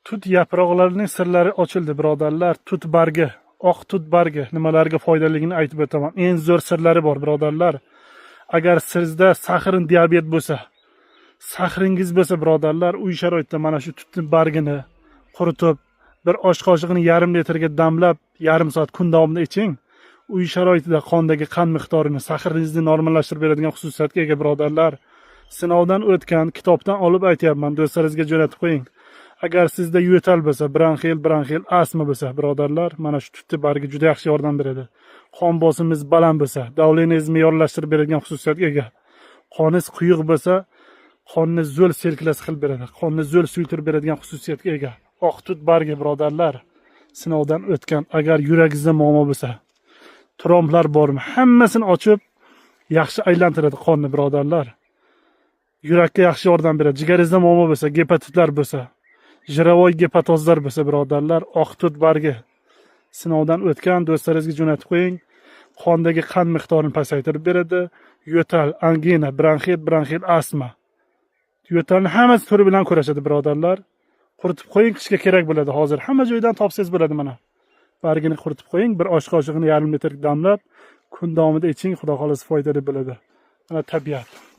Tut yaproqlarining sirlari ochildi, birodarlar. Tut bargi, oq tut bargi nimalarga foydaligini aytib o'taman. Eng zo'r sirlari bor, birodarlar. Agar sizda сахарный диабет bo'lsa, saxringiz bo'lsa, birodarlar, uy sharoitida mana shu tutni bargini quritib, bir osh qoshig'ini yarim litrga damlab, yarim soat kun davomida iching. Uy sharoitida qondagi qand miqdorini, saxringizni normallashtirib beradigan xususiyatga ega, birodarlar. Sinovdan o'tgan, kitobdan olib aytyapman, do'stlaringizga jo'natib qo'ying. Agar sizda yo'tal bo'lsa, bronxil astma bo'lsa, birodarlar, mana shu tutni bargi juda yaxshi yordam beradi. Qon bosimingiz baland bo'lsa, давление ngizni me'yorlashtirib beradigan xususiyatga ega. Qoningiz quyuq bo'lsa, qonni zo'l selkilasi qilib beradi. Qonni zo'l suyultirib beradigan xususiyatga ega. Oq tut bargi, birodarlar, sinovdan o'tgan. Agar yuragingizda muammo bo'lsa, tromblar bormi, hammasini ochib, yaxshi aylantiradi qonni, birodarlar. Yurakka yaxshi yordam beradi. Jigaringizda muammo bo'lsa, gepatitlar bo'lsa, жировой gepatozlar bo'lsa, birodarlar, oq tut bargi sinovdan o'tgan, do'stlaringizga jo'natib qo'ying. Qondagi qand miqdorini pasaytirib beradi. Yo'tal, angina, bronxit, bronxit astma. Yo'talni hammasi turi bilan kurashadi, birodarlar. Quritib qo'ying, qishga kerak bo'ladi hozir. Hamma joydan topsangiz bo'ladi mana. Bargini quritib qo'ying, bir osh qoshig'ini yarim litr damlab, kun davomida iching, Xudo xohlasa foydali bo'ladi. Mana tabiat.